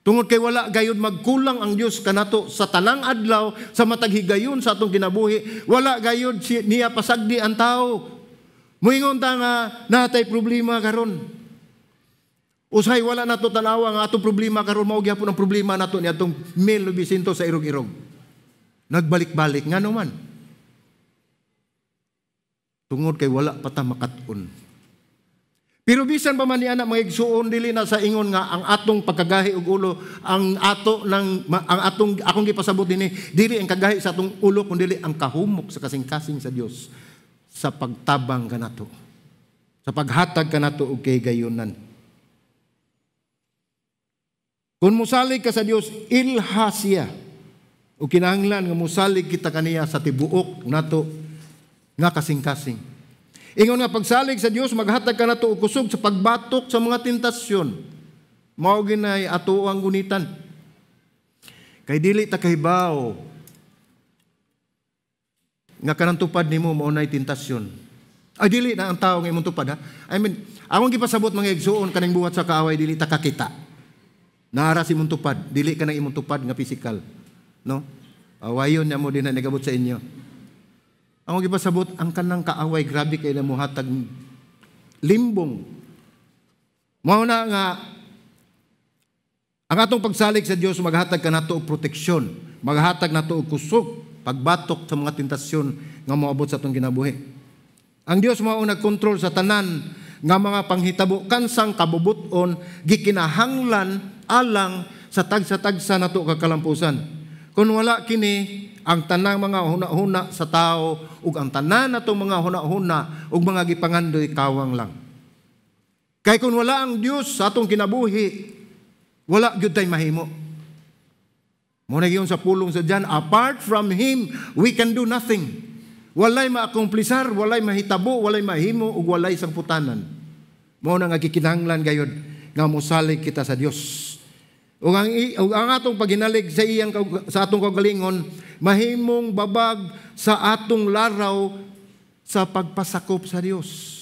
Tungod kay wala gayud magkulang ang Dios kanato sa tanang adlaw, sa matag higayon sa atong kinabuhi, wala gayud niya pasagdi ang tao. Muingon ta nga natay problema karon. Usahay wala nato tan-awa nga atong problema karon mao gyapon ang problema nato ni atong 1900 sa irog-irog. Nagbalik-balik ngano man. Tungod kay wala pa ta makat-on. Pero bisan pa man ni ana, mga igsuon, dili na sa ingon nga ang atong pagkagahi og ulo, ang ato ng ang atong akong gipasabot dinhi, dili ang kagahi sa atong ulo kun dili ang kahumok sa kasing-kasing sa Dios sa pagtabang kanato, sa paghatag kanato og kahigayonan. Kung musalig ka sa Dios, ilha siya. O kinahanglan nga musalig kita kaniya sa tibuok nato nga kasing-kasing. Ingon nga pagsalig sa Dios, maghatag kanato og kusog sa pagbatok sa mga tentasyon. Mao ginay ato ang gunitan. Kay dili ta kahibaw nga kanang tupad nimo mao nay tentasyon. Ay dili na ang tao nga imong tupad ha. I mean, akong gipasabot, mga igsuon, kaning buhat sa kaaway dili ta kakita. Naara si imong tupad, dili ka nang imong tupad nga physical, no? Awayon niya mo din na nagabot sa inyo. Ang gipasabot, ang kanang kaaway grabe kay na muhatag limbong. Mao na nga ang atong pagsalig sa Dios maghatag kanato og proteksyon, maghatag nato og kusog pagbatok sa mga tentasyon nga moabot sa atong kinabuhi. Ang Dios mao nagkontrol sa tanan nga mga panghitabo kansang kabubut-on gikinahanglan alang sa tagsa-tagsa nato ka kalampusan. Kung wala kini, ang tanang mga huna-huna sa tao ug ang tanan natong mga huna-huna ug mga gipangandoy kawang lang. Kay kung wala ang Dios sa atong kinabuhi, wala gyud tay mahimo. Mo na sa pulong sa John, apart from Him, we can do nothing. Walay maakomplisar, walay mahitabo, walay mahimo ug walay sangputanan. Mao na nga gikinahanglan gayud nga mosalig kita sa Dios. Ug ang atong paghinalig sa atong kaugalingon mahimong babag sa atong laraw sa pagpasakop sa Dios.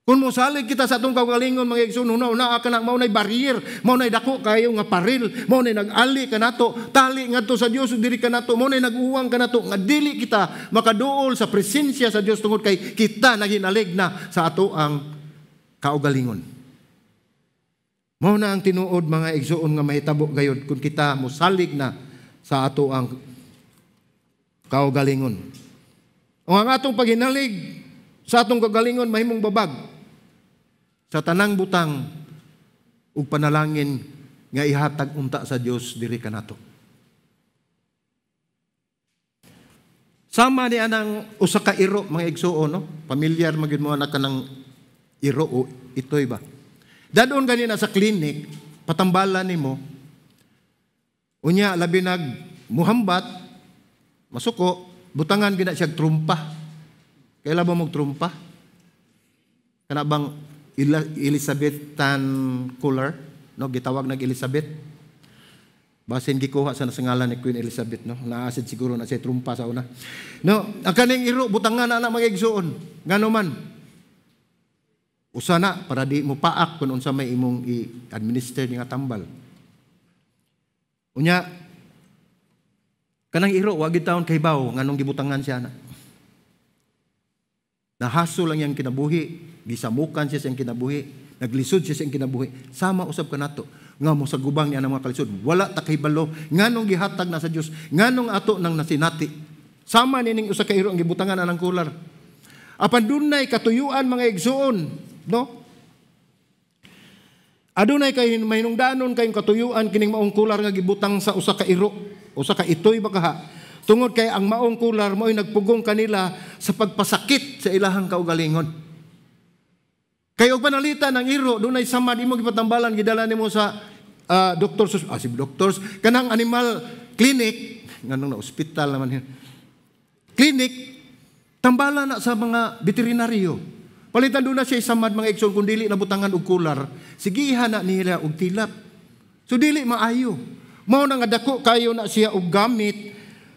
Kung mosalig kita sa atong kaugalingon, mga igsoon, una-una ka na mao nay barrier, mao nay dako kayo nga paril, mao nay nag-ali kanato, tali ngadto sa Dios ug diri kanato, mao nay nag-uwang kanato nga dili kita makaduol sa presensya sa Dios tungod kay kita naghinalig na sa ato ang kaugalingon. Mao na ang tinuod, mga igsoon, nga mahitabo gayud kung kita mosalig na sa ato ang kaugalingon. O ang atong paghinalig sa atong kaugalingon mahimong babag sa tanang butang ug panalangin nga ihatag unta sa Dios diri kanato. Sama ni anang usa ka iro, mga igsuon, no? Pamilyar magyud mo na kanang iro o itoy ba. Dadon gani na sa clinic, patambalan nimo. Unya labi nag muhambat, masuko, butangan gina siya trumpa. Kaila ba mog trumpa? Kana bang Elizabethan cooler, no, gitawag nag Elizabeth. Basin gikuha sa nasangalan ni Queen Elizabeth, no. Naasid siguro na siya trumpa sa una. No, ang kaning iro butangan na mga igsuon. Ngano man? Usa na para di mo paak kung unsa may imong i-administer nga tambal. Unya kanang iro wa gid taon kahibaw nganong gibutangan siya na. Nahaso lang yang kinabuhi, gisamukan siya sa iyang kinabuhi, naglisod siya sa iyang kinabuhi. Sama usab kanato nga mo sa gubang niya ng mga kalisod. Wala ta kahibalo nganong gihatag na sa Dios, nganong ato nang nasinati. Sama nining usa ka iro ang gibutangan anang kular. Apan dunay katuyuan, mga igsuon, no? Adunay kay mahinungdanon kayong katuyuan kining maong kular nga gibutang sa usa ka iro, usa ka itoy ba kaha. Tungod kay ang maong kular mo'y nagpugong kanila sa pagpasakit sa ilahang kaugalingon. Kay og panalitan ang iro, dunay samad imo gipatambalan, gidala nimo sa doktor, si doctors kanang animal clinic, nganong na ospital naman yun. Clinic, tambalan na sa mga veterinaryo. Palitan doon na siya samad, mga igsoon, kung dili nabutangan og kular, sigihan na nila og tilap. So dili maayo. Mao na nga dako kayo na siya og gamit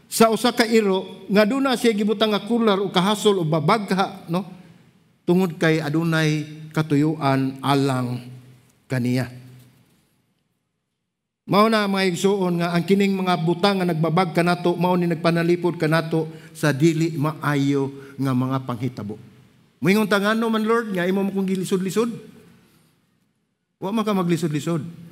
sa usa ka iro nga doon na siya gibutang nga kular o kahasol o babagha, no? Tungod kay adunay katuyuan alang kaniya. Mao na, mga igsuon, nga ang kining mga butang nga nagbabag kanato mao ni nagpanalipod kanato sa dili maayo nga mga panghitabo. Moingon ta, "Ngano man, Lord, nga imo mo kong gilisod-lisod?" Wa man ka maglisod-lisod.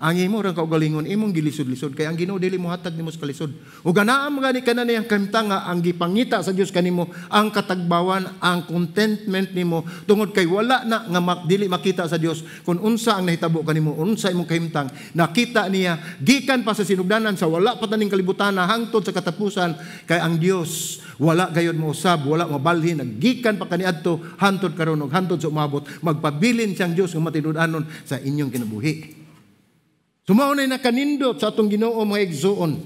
Ang imo rang kaugalingon imong gilisod-lisod kay ang Ginoo dili mohatag nimo sa kalisod. Ug ganaan man gani kana niyang kahimtang nga ang gipangita sa Dios kanimo ang katagbawan, ang contentment nimo, tungod kay wala na nga dili makita sa Dios kung unsa ang nahitabo kanimo, unsa imong kahimtang. Nakita niya gikan pa sa sinugdanan sa wala pa taning kalibutan hangtod sa katapusan, kay ang Dios wala gayud mousab, wala mabalhin, naggikan pa kaniadto hantod karon ug hantod sa umabot, magpabilin siyang Dios nga matinud-anon sa inyong kinabuhi. Sumao na nakanindot sa atong Ginoo, mga igsuon.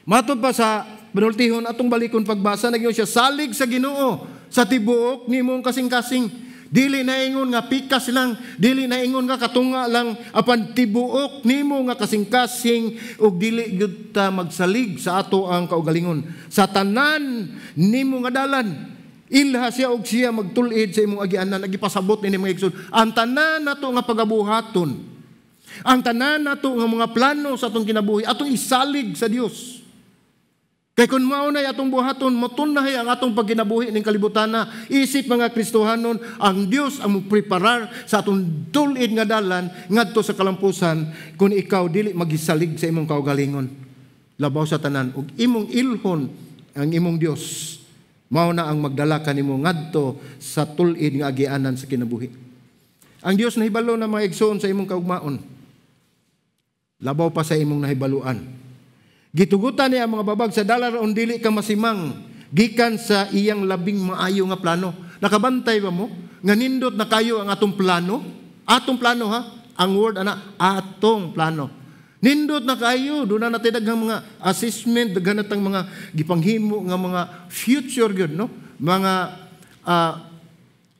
Matod pa sa panultihon, atong balikon pagbasa, naging siya, salig sa Ginoo sa tibuok nimong kasing-kasing. Dili na ingon nga pikas lang, dili na ingon nga katunga lang, apan tibuok nimo nga kasing-kasing, ug dili gyud ta magsalig sa ato ang kaugalingon. Sa tanan nimo nga dalan. Ilha siya og siya magtul-id sa imong agianan. Nagipasabot nini mga igsoon. Ang tanan nato nga pagabuhaton, ang tanan nato nga mga plano sa atong kinabuhi, atong isalig sa Dios. Kay kung mao na atong buhaton, motunnahay ang atong pagkinabuhi ning kalibutan na. Isip mga Kristohanon, ang Dios ang mopreparar sa atong tul-id nga dalan ngadto sa kalampusan kung ikaw dili magisalig sa imong kaugalingon. Labaw sa tanan ug imong ilhon ang imong Dios. Mao na ang magdala kanimo ngadto sa tul-id nga agianan sa kinabuhi. Ang Dios nahibalo na mga igsoon sa imong kaugmaon. Labaw pa sa imong nahibaluan. Gitugutan niya ang mga babag sa dalan aron dili ka masimang gikan sa iyang labing maayo nga plano. Nakabantay ba mo nga nindot na kayo ang atong plano? Atong plano ha? Ang word ana, atong plano. Nindot na kayo, doon na natin daghang mga assessment, daghan natang mga gipanghimo nga mga future gyud, no? Mga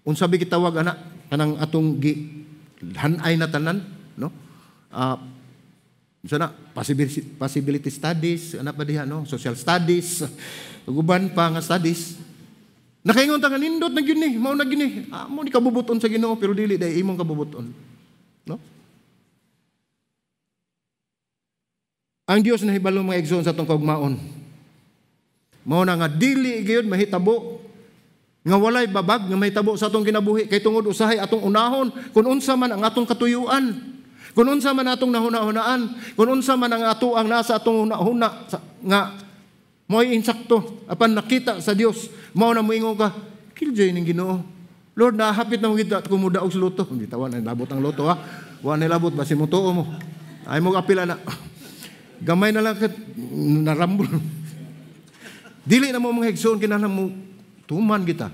unsa bi gitawag ana kanang atong gi hanay na tanan, no? Sana possibility studies, ana pa diha, no? Social studies, uban pa nga studies. Nakaingon ta nga nindot na gyud ni, mao na gyud ni. Mo ni kabubuton sa Ginoo pero dili dai imong kabubuton, no? Ang Dios nahibalo mga igsoon sa atong kaugmaon. Mao na nga dili gyud mahitabo nga walay babag nga mahitabo sa atong kinabuhi kay tungod usahay atong unahon kung unsa man ang atong katuyuan. Kung unsa man atong nahuna-hunaan, kung unsa man ang ato ang nasa atong hunahuna nga mo'y insakto apan nakita sa Dios, mao na moingon ka, kiljoy ning Ginoo. Lord, nahapit na mo kita kung mudaog sa loto. Hindi tawan na labot ang loto ha. Wa na labot basi mo tuo mo. Ay mo apila na. Gamay na lang kat narambol. Dili na mo mga igsoon kinahanglan mo tuman kita.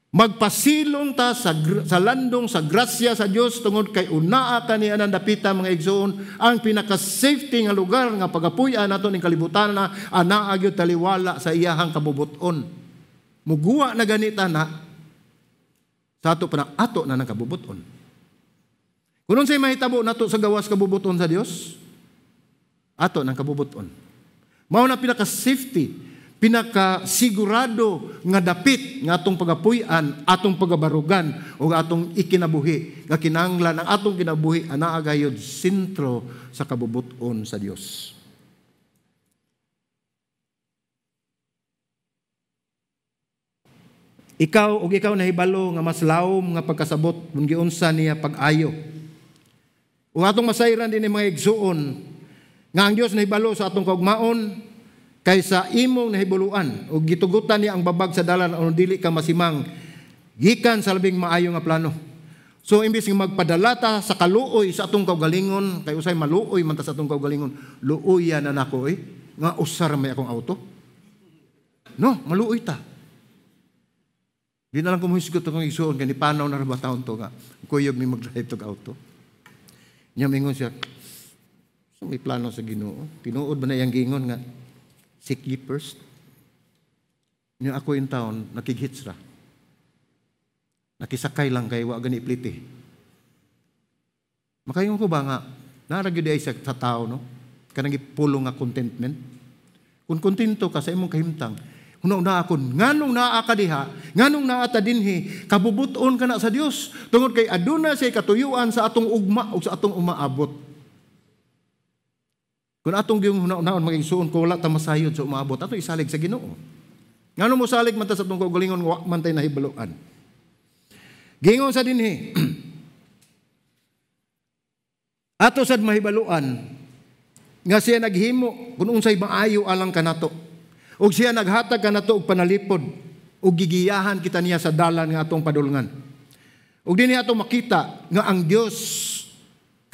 Magpasilong ta sa landong sa grasya sa Dios tungod kay unaa kaniya ang dapita mga igsoon ang pinaka-safety nga lugar nga pagapuy-an nato ning kalibutan na anaa gyud taliwala sa iyahang kabubuton. Muguwa na ganita na sa ato pa na ato na nang kabubuton. Kung unsay mahitabo nato sa gawas kabubuton sa Dios, ato nang kabubuton. Mao na pinaka-safety, pinakasigurado nga dapit nga atong pagapuy-an, atong pagabarugan o atong ikinabuhi nga kinahanglan ang atong kinabuhi anaa gayud sentro sa kabubuton sa Dios. Ikaw ug ikaw nahibalo nga mas lawom nga pagkasabot kung giunsa niya pag-ayo. Ug atong masayran din mga igsuon nga ang Dios nahibalo sa atong kaugmaon kaysa imong nahibuluan o gitugutan niya ang babag sa dalan aron dili ka masimang gikan sa labing maayo nga plano. So imbes nga magpadala ta sa kaluoy sa atong kaugalingon, kay usay maluoy man ta sa atong kaugalingon, luoya na nako nga usar may akong auto. No, maluoy ta. Di na lang kumuhisgot akong igsuon kay ni panaw na ra ba taon to nga kuyog mi mag-drive tog auto. Nya mingon siya, so may plano sa Ginoo. Tinuod ba na iyang giingon nga seek ye first? Nya ako in town, nakighits ra. Nakisakay lang kay wa gani ipliti. Makaingon ko ba nga naa ra gyud ay sa tao, no? Kanang gipulong nga contentment. Kung kontento ka sa imong kahimtang, una-una ako, nganong naa ka diha, nganong naa ta dinhi, kabubuton ka na sa Dios. Tungod kay aduna siya katuyuan sa atong ugma o sa atong umaabot. Kung atong giyong huna-unaon maging suon ko wala ta masayod sa umaabot, atong isalig sa Ginoo. Nganong mosalig man ta sa atong kaugalingon, wa man tay nahibaluan. Gingon sa dinhi, ato sad mahibaluan nga siya naghimo kung unsay maayo alang kanato. Ug siya naghatag kanato og panalipod ug gigiyahan kita niya sa dalan nga atong padulngan. Ug dinhi ato makita nga ang Dios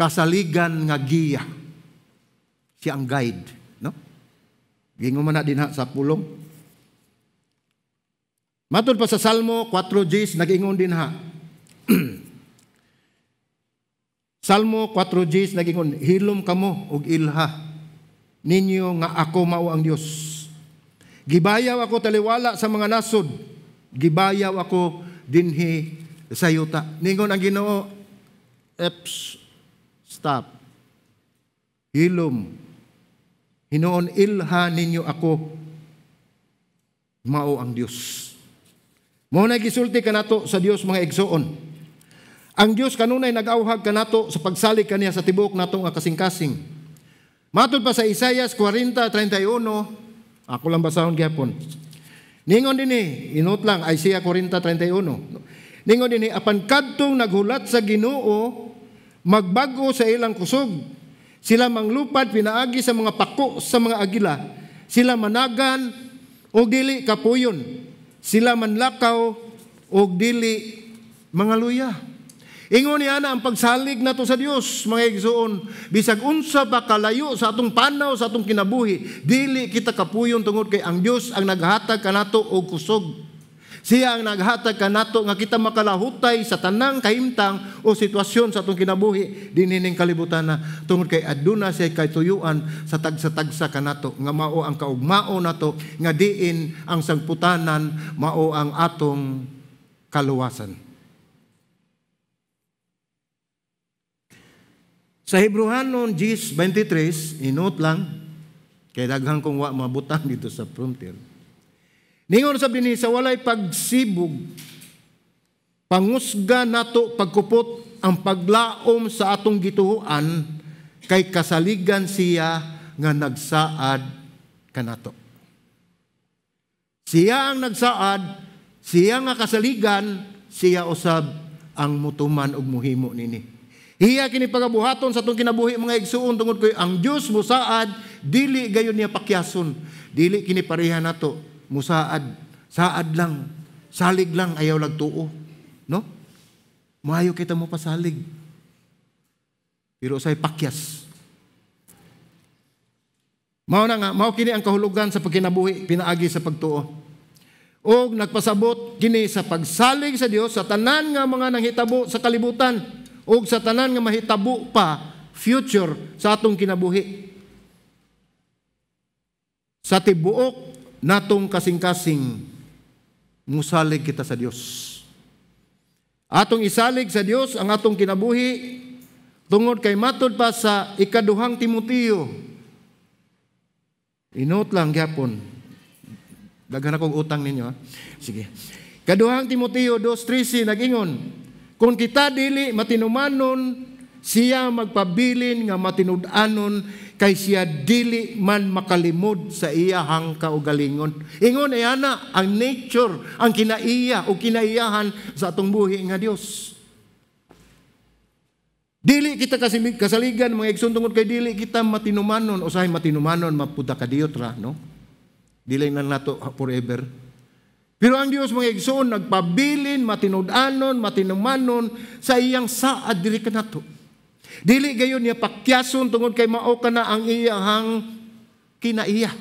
kasaligan nga giya. Siya ang guide, no? Gingon man na dinha sa pulong. Matod pa sa Salmo 4:10 nag-ingon dinha. Salmo 4:10 nag-ingon, hilom kamo og ilha ninyo nga ako mao ang Dios. Gibayaw ako taliwala sa mga nasod, gibayaw ako dinhi sa yuta. Ningon ang Ginoo, eps, stop. Hilom. Hinuon ilha ninyo ako mao ang Dios. Mao na gisulti kanato sa Dios, mga igsoon. Ang Dios kanunay nag-awhag kanato sa pagsalig kaniya sa tibuok nato nga kasing-kasing. Matod pa sa Isaias 40:31, ako lang basahon gyapon. Ningon dinhi, i-note lang, Isaiah 40:31. Ningon dinhi, "Apan kadtong naghulat sa Ginoo, magbag-o sa ilang kusog. Sila manglupad pinaagi sa mga pako sa mga agila. Sila managan og dili kapuyon. Sila manlakaw og dili mangaluya." Ingon niya na ang pagsalig nato sa Dios, mga igsoon, bisag unsa pa kalayo sa atong panaw sa atong kinabuhi, dili kita kapuyon tungod kay ang Dios ang naghatag kanato og kusog. Siya ang naghatag kanato nga kita makalahutay sa tanang kahimtang o sitwasyon sa atong kinabuhi dinhi ning kalibutan na, tungod kay aduna siya katuyuan sa tagsa-tagsa kanato nga mao ang kaugmao nato, nga diin ang sangputanan mao ang atong kaluwasan. Sa Hebreohanon 10:23, i-note lang, kay daghan kong wa mabutang dito sa frontier. Ningon sa dinhi, "Sa walay pagsibog, pangusga nato pagkupot ang paglaom sa atong gituhuan, kay kasaligan siya nga nagsaad kanato." Siya ang nagsaad, siya nga kasaligan, siya usab ang mutuman og muhimo nini. Hiya kini pagabuhaton sa atong kinabuhi, mga igsuon, tungod kay ang Dios musaad, dili gayon niya pakyason. Dili kini pareha nato, musaad, saad lang, salig lang, ayaw lag tuo, no? Maayo kita mo pasalig. Pero say pakyas. Mao na nga, mao kini ang kahulugan sa pagkinabuhi pinaagi sa pagtuo. Og nagpasabot kini sa pagsalig sa Dios sa tanan nga mga nanghitabo sa kalibutan og sa tanan nga mahitabo pa future sa atong kinabuhi. Sa tibuok natong kasing-kasing, musalig kita sa Dios. Atong isalig sa Dios ang atong kinabuhi tungod kay matod pa sa ikaduhang Timoteo. I-note lang gyapon. Daghan akong utang ninyo. Ha? Sige. Kaduhang Timoteo 2:13 nag-ingon, "Kung kita dili matinumanon, siya magpabilin nga matinud-anon, kay siya dili man makalimod sa iyahang kaugalingon." Ingon ay ana ang nature, ang kinaiya o kinaiyahan sa atong buhi nga Dios. Dili kita kasaligan, mga igsoon, tungod kay dili kita matinumanon. Usahay matinumanon, mapuda ka diyot ra, no? Dili na nato forever. Pero ang Dios, mga igsoon, nagpabilin matinud-anon, matinumanon sa iyang saad diri kanato. Dili gayon niya pakyason tungod kay mao kana ang iyang kinaiya.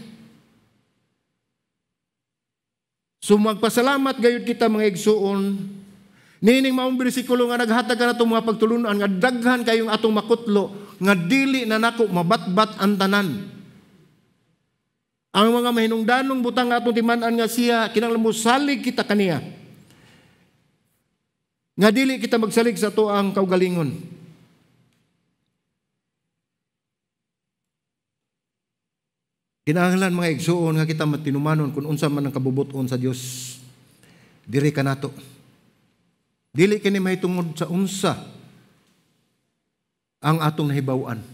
So magpasalamat gayud kita, mga igsoon, nining maong bersikulo nga naghatag ka natong mga pagtulunan nga daghan kayong atong makutlo nga dili na nako mabatbat ang tanan. Ang mga mahinungdanong butang nga atong timan-an nga siya, kinahanglan mosalig kita kaniya. Nga dili kita magsalig sa ato ang kaugalingon. Kinahanglan, mga igsuon, nga kita matinumanon kung unsa man ang kabubuton sa Dios diri kanato. Dili kini mahitungod sa unsa ang atong nahibaw-an,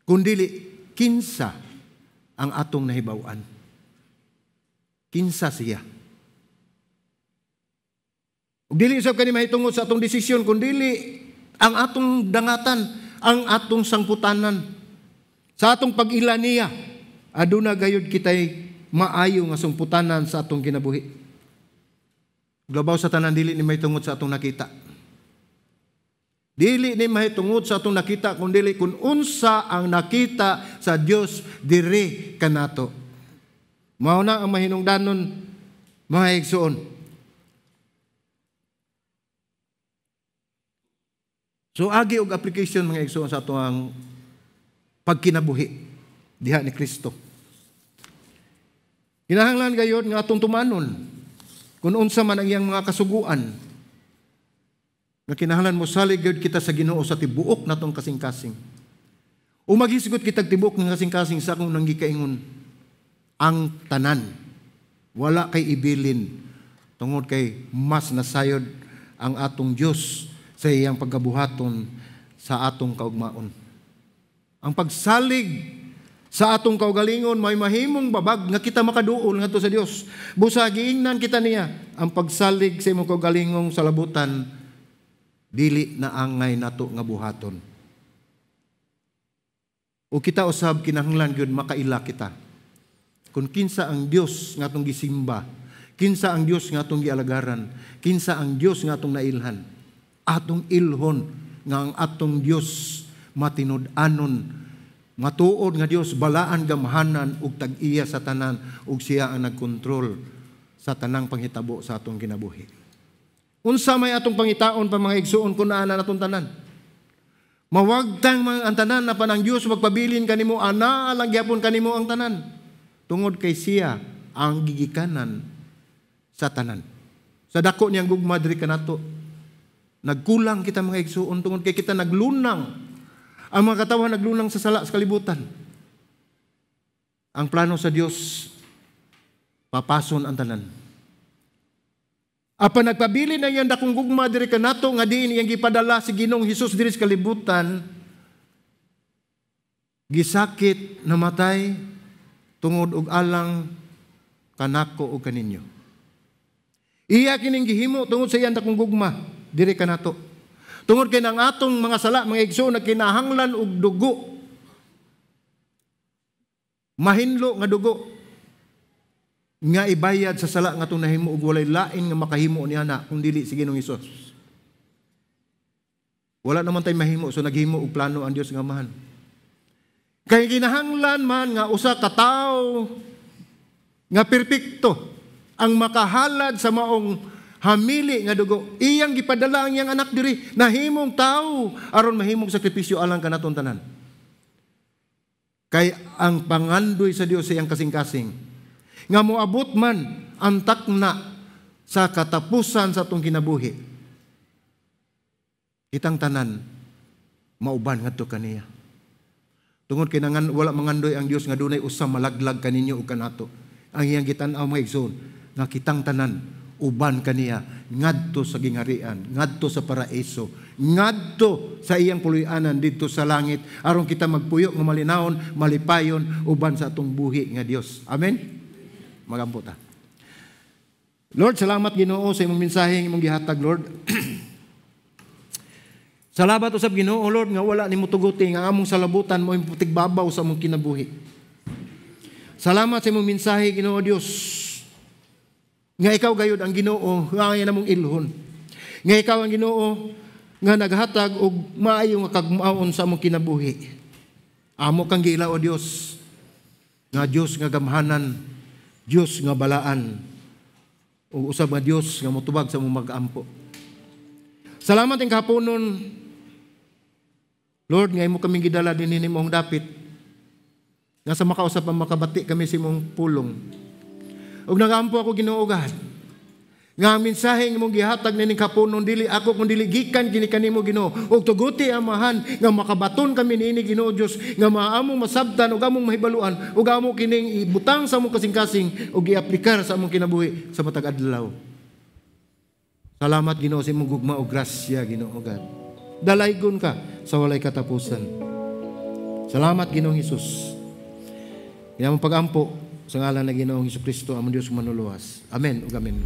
kundili kinsa ang atong nahibaw-an. Kinsa siya. Ug dili usab kani mahitungod sa atong desisyon, kundili ang atong dangatan, ang atong sangputanan. Sa atong pag-ila niya, aduna gayud kitay maayo nga sangputanan sa atong kinabuhi. Labaw sa tanan, dili ni mahitungod sa atong nakita. Dili ni mahitungod sa atong nakita, kun dili kun unsa ang nakita sa Dios diri kanato. Mao na ang mahinungdanon, mga igsoon. So agi og application, mga igsoon, sa atong pagkinabuhi diha ni Kristo. Kinahanglan gayud nga atong tumanon kung unsa man ang iyang mga kasuguan. Nga kinahanglan mo salig gyud kita sa Ginoo sa tibuok natong kasing-kasing. O maghisgot kitag tibuok ng kasing-kasing sa akong nanggikaingon, ang tanan, wala kay ibilin, Tungod kay mas nasayod ang atong Dios sa iyang pagkabuhaton sa atong kaugmaon. Ang pagsalig sa atong kaugalingon may mahimong babag nga kita makaduol ngadto sa Dios. Busa giingnan kita niya, ang pagsalig sa imong kaugalingong salabutan dili na angay nato nga buhaton. O kita usab kinahanglan gyud makaila kita kung kinsa ang Dios nga atong gisimba, kinsa ang Dios nga atong gialagaran, kinsa ang Dios nga atong nailhan. Atong ilhon nga ang atong Dios matinud-anon, matuod nga Dios, balaan, gamhanan ug tag-iya sa tanan, ug siya ang nagkontrol sa tanang panghitabo sa atong kinabuhi. Unsa may atong pangitaon pa, mga igsuon, kun naa na natong tanan? Mawagtang mga ang tanan na ang Dios magpabilin kanimo, ana lang gyapon kanimo ang tanan. Tungod kay siya ang gigikanan sa tanan. Sa dako niyang gugma diri kanato. Nagkulang kita, mga igsuon, tungod kay kita naglunang. Ang mga katawan naglunang sa sala sa kalibutan. Ang plano sa Dios, papason ang tanan. Apan nagpabilin na iyang dakong gugma diri kanato nga diin iyang gipadala si Ginoong Hesus diri sa kalibutan, gisakit, namatay tungod og alang kanako ug kaninyo. Iya kining gihimo tungod sa iyang dakong gugma diri kanato. Tungod kay nang atong mga sala, mga igsoon, nagkinahanglan og dugo. Mahinlo nga dugo nga ibayad sa sala nga atong nahimo, ug walay lain nga makahimo niana kung dili si Ginoong Hesus. Wala naman tay mahimo, so naghimo og plano ang Dios nga Amahan. Kay kinahanglan man nga usa ka tawo nga perpekto ang makahalad sa maong hamili nga dugo. Iyang gipadala ang iyang anak diri, nahimong tawo aron mahimong sakripisyo alang kanaton tanan. Kay ang pangandoy sa Dios sa iyang kasing-kasing nga moabot man ang takna sa katapusan sa atong kinabuhi, kitang tanan mauban ngadto kaniya. Tungod kay nangan, wala mangandoy ang Dios nga dunay usa malaglag kaninyo ug kanato. Ang iyang gitan-aw, mga igsoon, nga kitang tanan uban kaniya ngadto sa gingharian, ngadto sa paraiso, ngadto sa iyang puloy-anan didto sa langit, aron kita magpuyo nga malinawon, malipayon uban sa atong buhi nga Dios. Amen. Magampo ta. Lord, salamat, Ginoo, sa imong mensahe imong gihatag, Lord. Salamat usab, Ginoo, Lord, nga wala nimo tuguti nga among salabutan mo babaw sa among kinabuhi. Salamat sa imong mensahe, Ginoo Dios. Nga ikaw gayud ang Ginoo nga angay namong ilhon. Nga ikaw ang Ginoo nga naghatag og maayo nga kagmaon sa among kinabuhi. Amo kang giila, o Dios, nga Dios nga gamhanan, Dios nga balaan, ug usab nga Dios nga motubag sa among mag-ampo. Salamat ing kahaponon, Lord, nga imo kaming gidala dinhi nimong dapit. Nga sa makausap ang makabati kami sa imong pulong. Ug nagampo ako, Ginoo God, nga ang mensahe imong gihatag nining kahaponon, dili ako kun dili gikan kini kanimo, Ginoo. Ug tuguti, Amahan, nga makabaton kami niini, Ginoo Dios, nga maamong masabtan ug among mahibaluan ug amo kining ibutang sa among kasing-kasing ug iaplikar sa among kinabuhi sa matag adlaw. Salamat, Ginoo, sa imong gugma ug grasya, Ginoo God. Dalaygon ka sa walay katapusan. Salamat, Ginoong Hesus. Kinamong pagampo sa ngalan ng Ginoong Hesus Kristo, among Dios manuluwas. Amen ug amen.